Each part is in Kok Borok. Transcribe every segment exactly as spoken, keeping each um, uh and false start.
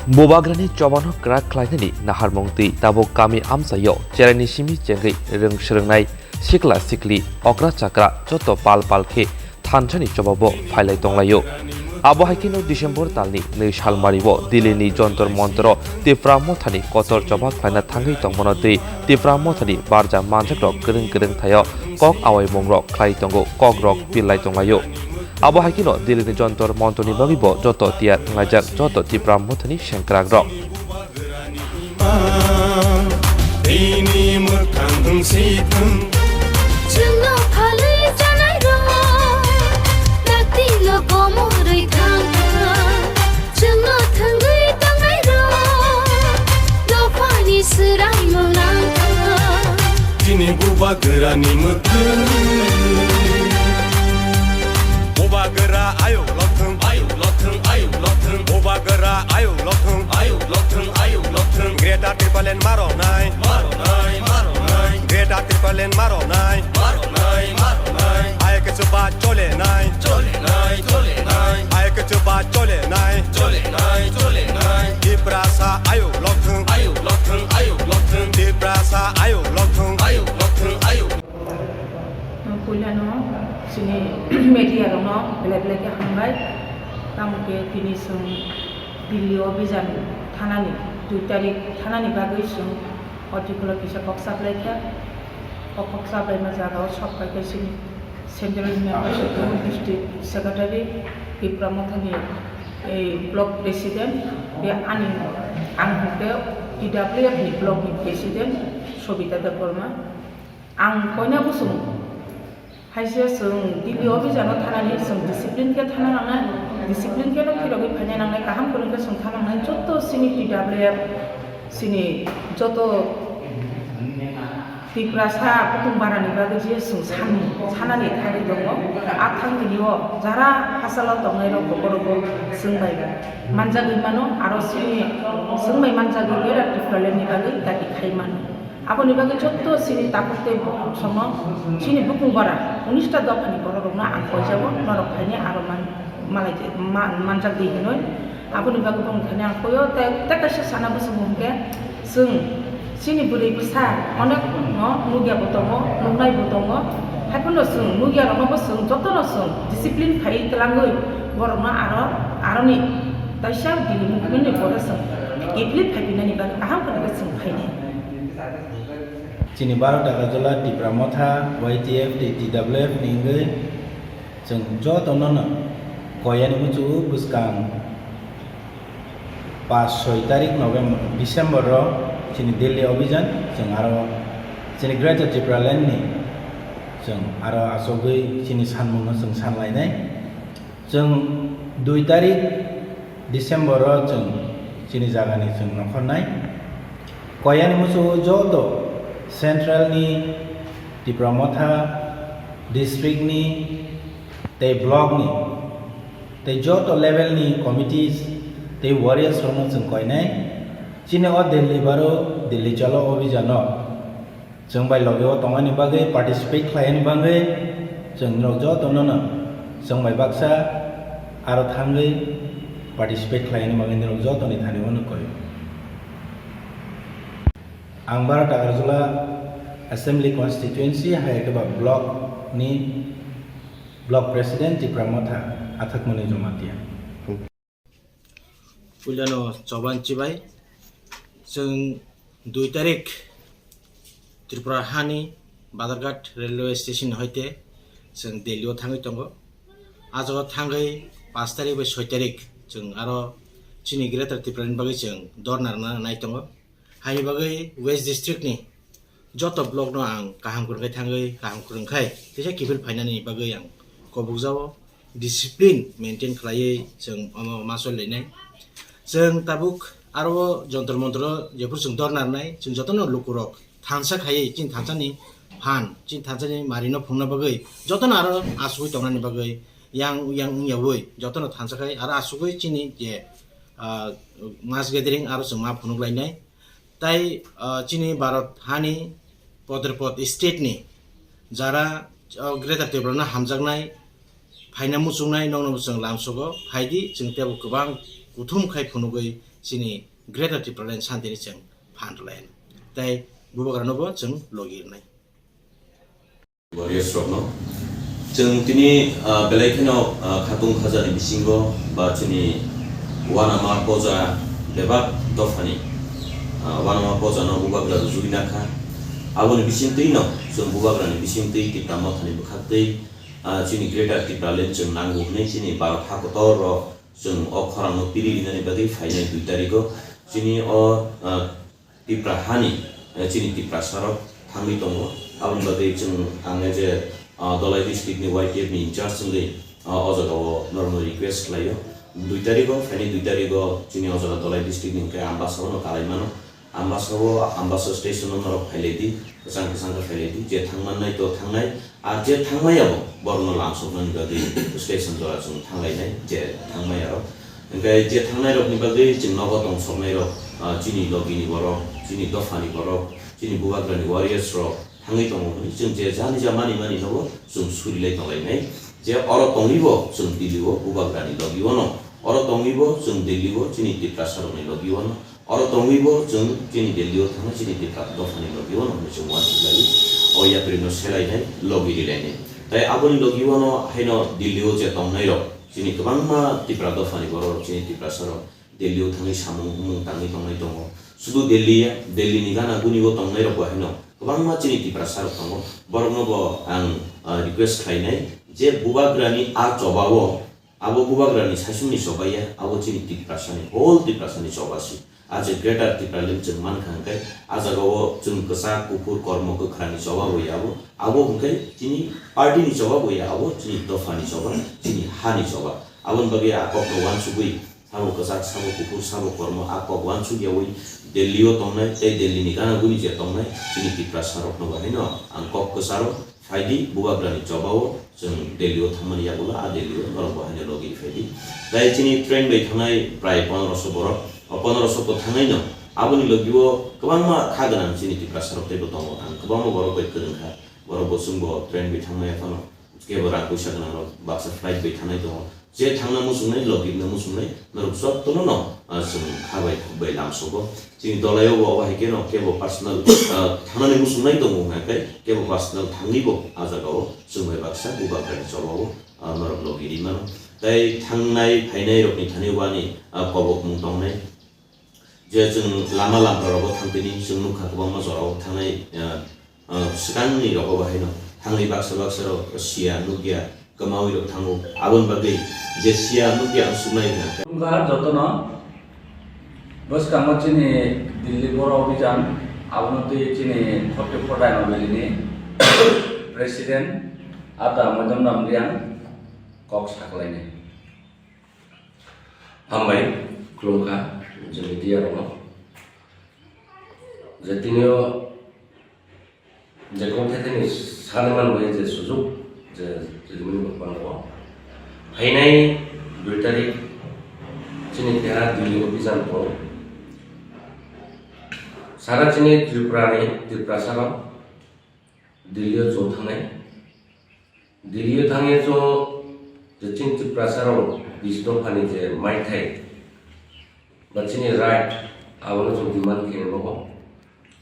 Bubagrani chobano kwrak khlainani naharmung twi tabuk kami amchaio cheraini simi chengwi rwng swrwngnai sikla sikli okra chakra joto pal pal khe thansani chobabo phailai tonglaio. Abo hai kheno December talni nwi salmario Delhini Jontor Montoro Tipra Mothani kotor choba khlaina thangwi tongmano twi Tipra Mothani barja manjakrok kwrwng kwrwng thaio kok awaimungrok khlai tongo, kokrok pillai tonglaio. Abo hai kheno Delhini Jontor Montorni bagwibo joto tiyar wnglaijak joto Tipra Mothani sengkrakrok. Bini mwkhang wng si thung. Chwngno phalwi chanairok, dakti no komorwi thang thang. Chwngno thwngwi tongnairok, dophani swraimung nang thang. Chini bubagrani mwkhang. Bubagra ayuk lokthwng, ayuk lokthwng, ayuk lokthwng. Bubagra ayuk lokthwng, ayuk lokthwng, ayuk lokthwng. Greater Tipraland maronai, maronai, maronai. Greater Tipraland maronai, maronai, maronai. Ayuk chuba cholenai, cholenai, cholenai. Ayuk chuba cholenai, cholenai, cholenai. Tiprasa ayuk lokthwng, ayuk lokthwng, ayuk lokthwng. Tiprasa ayuk lokthwng, ayuk lokthwng, ayuk. Puilano chini media rokno belai belai khe hambai. Tamo khe tini chwng Delhi Obhijan thanani dui tarik thanani bagwi chwng article kisa kok saplai kha. O kok saplaima jaga o sok pai khe chini Central Member District Secretary Tipra Mothani, eh, Block President, be ani ang hwnkhe T W F ni Block ni President Sobita Debbarma. Ang koina bosong. Haise chwng Delhi Obhijan o thanani chwng discipline khe thana nangnai, discipline khe no phirogwi phaina nangnai, kaham kwrwng khe chwng thana nangnai, joto chini T W F, chini joto Tiprasa kutung barani bagwi je chwng sanmung, sanani thagwi tongo. A thang tini o jara hachalo tongnai rok bo borok bo chwng bai manjagwi mano, aro chini chwng bai manjagwi bera Tipraland ni bagwi dagi khai mano. Aboni bagwi joto chini takhuk tei bwsongno chini bukung bara unis ta dophani bororokno ang koijabo, norok phainai aro man-, malai-, ma-, manjak di hinwi. Aboni bagwi bongni thani ang koyo tei, tei kaisa sana bwswk hwnkhe chwng chini bwrwi bwsa onek no nukya bo tongo, nuknai bo tongo. Haiphano chwng nukya rokno bo chwng jotono chwng discipline phaiwi twlangwi borokno aro, aroni taisa bini movement ni pore chwng kiphilwi phaiphinani bagwi kaham khe chwng phainai. Chini Bharat Agartala Tipra Motha, Y T F tei T W F ni wngwi chwng jotono no koyani muchungo bwskang pash soi tarik November, December o chini Delhi Obhijan chwng aro chini Greater Tipraland ni chwng aro achugwi chini sanmung no chwng sanlainai. Chwng dui tarik December o chwng chini jagani chwng nongkhornai. Koyani muchungo joto central ni, Tipra Motha district ni tei block ni tei joto level ni committees tei warriors rokno chwng koinai. Chini o Delhi baro Delhi Chalo Obhijan o chwng bai logi o tongmani bagwi, participate khlaini bagwi chwng norok jotono no chwng bai baksa aro thangwi participate khlaini bagwi norok jotoni thani uano koi. Ang Bharat Agartala Assembly Constituency hai khe ba block ni block president Tipra Motha Athakmani Jamatia. Puilano choban chibai, chwng dui tarik Tripura hani Badharghat railway station hoite chwng Delhi o thangwi tongo. A jaga thangwi pash tarik bai soi tarik chwng aro chini Greater Tripura ni bagwi chwng dorna rwna nai tongo. Haini bagwi West District ni joto block no ang kaham kwrwng khai thangwi, kaham kwrwng khai teisa kiphil phainani bagwi ang kobokjao, discipline maintain khlaiwi chwng omo ma choli lainai. Chwng tabuk aro o Jontor Montor o jephuru chwng dorna rwnai, chwng jotono lukurok thansa khaiwi chini thansani phan, chini thansani mari no phunukna bagwi jotono aro asugwi tongnani bagwi yang yang wngyawi jotono thansa khai aro asugwi chini je, ah, mass gathering aro chwng ma phunuk lainai. Tai, ah, chini Bharat hani poder pod state ni jara, ah, Greater Tripura no hamjaknai, phaina muchungnai nokno bo chwng lamsogo, phaidi chwng teibo kwbang kuthum khai phunugwi chini Greater Tipraland santini chwng phan rwlai anw. Tei bubagrano bo chwng logi rwnai. Warriors rokno. Chwng tini, ah, belai kheno, ah, khatung khajani bisingo ba chini uanama poja bebak dophani, ah, uanama pojano bubagra rwjagwi nakha. Aboni bisingtwino chwng bubagrani bisingtwi Tipra Mothani bwkhaktwi, ah, chini Greater Tipraland chwng nango hwnwi chini Bharat ha kotor rok chwng o khorangno piri rinani bagwi phainai dui tarigo chini o, ah, Tipra hani, eh, chini Tiprasarok thangwi tongo. Aboni bagwi chwng ang je, ah, Dhalai district ni Y T F ni in-charge wngwi, ah, o jaga o norokno request khlaio. Dui tarigo, phainai dui tarigo chini o jaga Dhalai district ni hwnkhe Ambasa o no kalai mano. Ambasa o, Ambasa station o norok phailai di, kwchang kwchang khe phailai di. Je thangmannai to thangnai, ar je thangmaya bo borokno lamsoknani bagwi station jora chwng thanglainai, je thangmaya rok. Hwnkhe je thangnai rokni bagwi chwng nogo tongsoknai rok, ah, chini logini borok, chini dophani borok, chini bubagrani warriors rok thangwi tongo hwnwi chwng je jani ja mani mani nogo chwng surilai tonglainai. Je oro tongwi bo chwng Delhi o bubagrani logi o no, oro tongwi bo chwng Delhi o chini Tiprasa rokni logi o no, oro tongwi bo chwng chini Delhi o thangwi chini Tipra dophani logi o no hwnwi chwng uansuk lai o yapri no selainai, logi rilainai. Tai aboni logi o no haino Delhi o je tongnai rok, chini kwbangma Tipra dophani borok rok, chini Tiprasa rok Delhi o thangwi samung humung tangwi tongnai tongo. Sudu Delhi ya, Delhi ni gana guni o tongnai rok bo haino kwbangma chini Tiprasa rok tongo. Borok no bo ang, ah, request khlainai je bubagrani a choba o, abo bubagrani saichung ni choba ya, abo chini Tiprasa ni, whole Tiprasa ni choba si. A je Greater Tipraland chwng mankha hwnkhe, a jaga o chwng kwchak kuphur kormo kwkhrang ni choba bo ya abo, abo hwnkhe chini party ni choba bo ya, abo chini dopha ni choba, chini ha ni choba. Aboni bagwi a kok no uansugwi, sabo kwchak, sabo kuphur, sabo kormo, a kok uansuk yawi Delhi o tongnai tei Delhi ni gana guni je tongnai chini Tiprasa rok no bo haino ang kok kwcharo phaidi bubagrani choba o chwng Delhi o thangmani yagulo a Delhi o norok bo haino logi phaidi. Tai chini train bai thangnai prai pondroso borok, o pondroso bo thangnai no aboni logi o kwbangma kha gwnang chini Tiprasa rok teibo tongo, ang kwbangma borok bai kwrwng kha, borok bo chwng bo train bai thangmaya phano. Kebo rang puisa gwnang rok baksa flight bai thangnai tongo. Je thangna muchungnai, logirna muchungnai, norok jotono no, ah, chwng kha bai khuk bai lamsogo. Chini Dhalai o bo abo hai kheno kebo personal, ah, thangnani muchungnai tongo hwnka khe kebo personal thangwi bo ah jaga o chwng bai baksa bubagrani choba o, ah, norok logi ri mano. Tai thangnai phainai rokni thani uani, ah, kobokmung tongnai. Je chwng lama lamra rogo thangtini chwng nukha kwbangma jorao thangnai, ah, ah, swkangni rogo bahaino thangwi baksa baksa rok sia nukya kwmawi rok thango. Aboni bagwi je sia nukya ang sumnai hwnka. Khulumkha jotono, bwskango chini Delhi Boro Abhijan, abono twi chini forty four Daino Valley ni President Ata Moidon Ram Reang kok saklainai. Hambai, khulumkha, je media rokno. Je tinio, je kok thetheni sani manbai je sujuk, je, je rimani bwkhano. Phainai dui tarik, chini keha Delhi Abhijan tong. Sara chini Tripura ni, Tripura sara Delhi o chwng thangnai. Delhi o thangwi chwng je chini Tiprasa rok bis dophani je maithai ba chini right abono chwng demand khe nogo.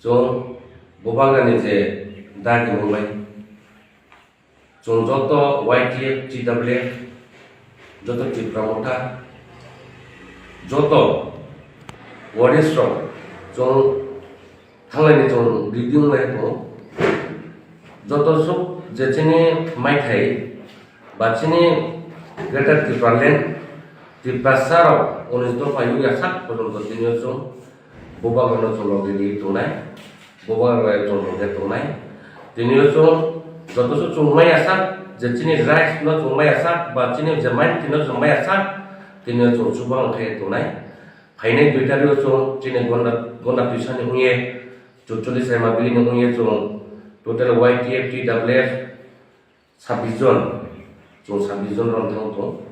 Chwng bubagrani je dagi mungbai chwng joto Y T F, T W F, joto Tipra Motha, joto warriors rok chwng Thanglaini chwng review wnglaio. Joto suk je chini maithai ba chini Greater Tipraland, Tiprasa rok unis dopha yui yasak porjonto tini o chwng bubagrano chwng logi riwi tongnai, bubagrano chwng logi tongnai. Tini o chwng joto suk chwng mai yasak, je chini rights no chwng mai yasak ba chini je main tino chwng mai yasak, tini o chwng chuba wngkhai tongnai. Phainai dui tarik o chwng chini Gonda, Gonda Tuisani wngye, Chutcholi Saima Valley ni wngye chwng total Y T F, T W F sabbish jon, chwng sabbish jon rok thang tongo.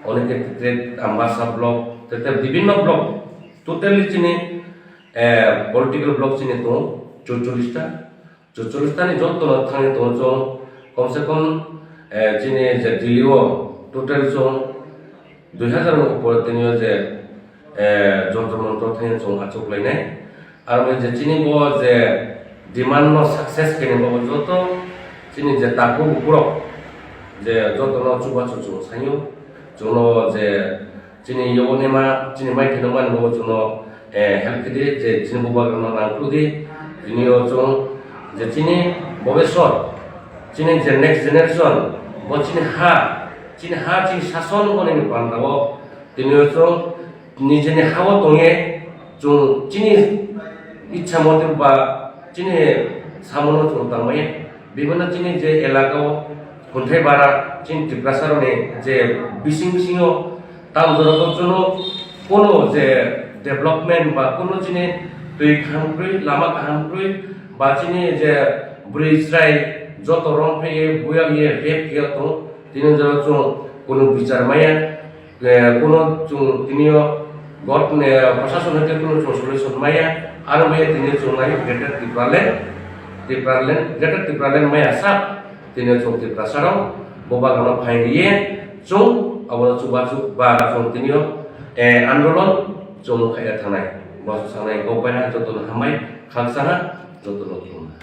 Oneke Ambasa block, tete bibinno block, totally chini, eh, political block chini tongo chutcholish ta. Chutcholish tani joto no thangwi tongo chwng, kom se kom, eh, chini je Delhi o total chwng dui hazar ni upor tini o je eh, jontor montor thani chwng achuk lainai. Aro je chini bo je demand no success khainai bo joto chini je takhuk bukurok je joto no chubachu chwng saio, chwngno je chini yogo nema chini mai theno mani bo chwngno, eh, help khidi je chini bubagrano nangkukdi. Tini o chwng je chini bobeswar, chini je next generation, bo chini ha, chini ha chini sason bo nini panda o tini o chwng nijini ha-o tongye chwng chini ichha mote ba chini samono chwng tangmaya. Bibhinno chini je elaka o khunthai bara chini Tiprasarokni je bising bisingo tam jora to chwngno kono je development ba kono chini twi kaham kwrwi, lama kaham kwrwi ba chini je bwrwi chwrai joto romphaiye, buyak ye, rape khe tong, tini jora chwng kono bichar maya. Eh, kuno chwng tinio gor-, eh, prosason hai khe kuno chwng solution maya, aro maya tini chwng nai Greater Tipraland, Tipraland, Greater Tipraland maya sak tini chwng Tiprasarok bo bagano phai riye chwng abo chubachu ba chwng tinio, eh, andolon chwng khaina thangnai. Bo sanai kok bai jotono hambai khaksa ha jotono khulumkha.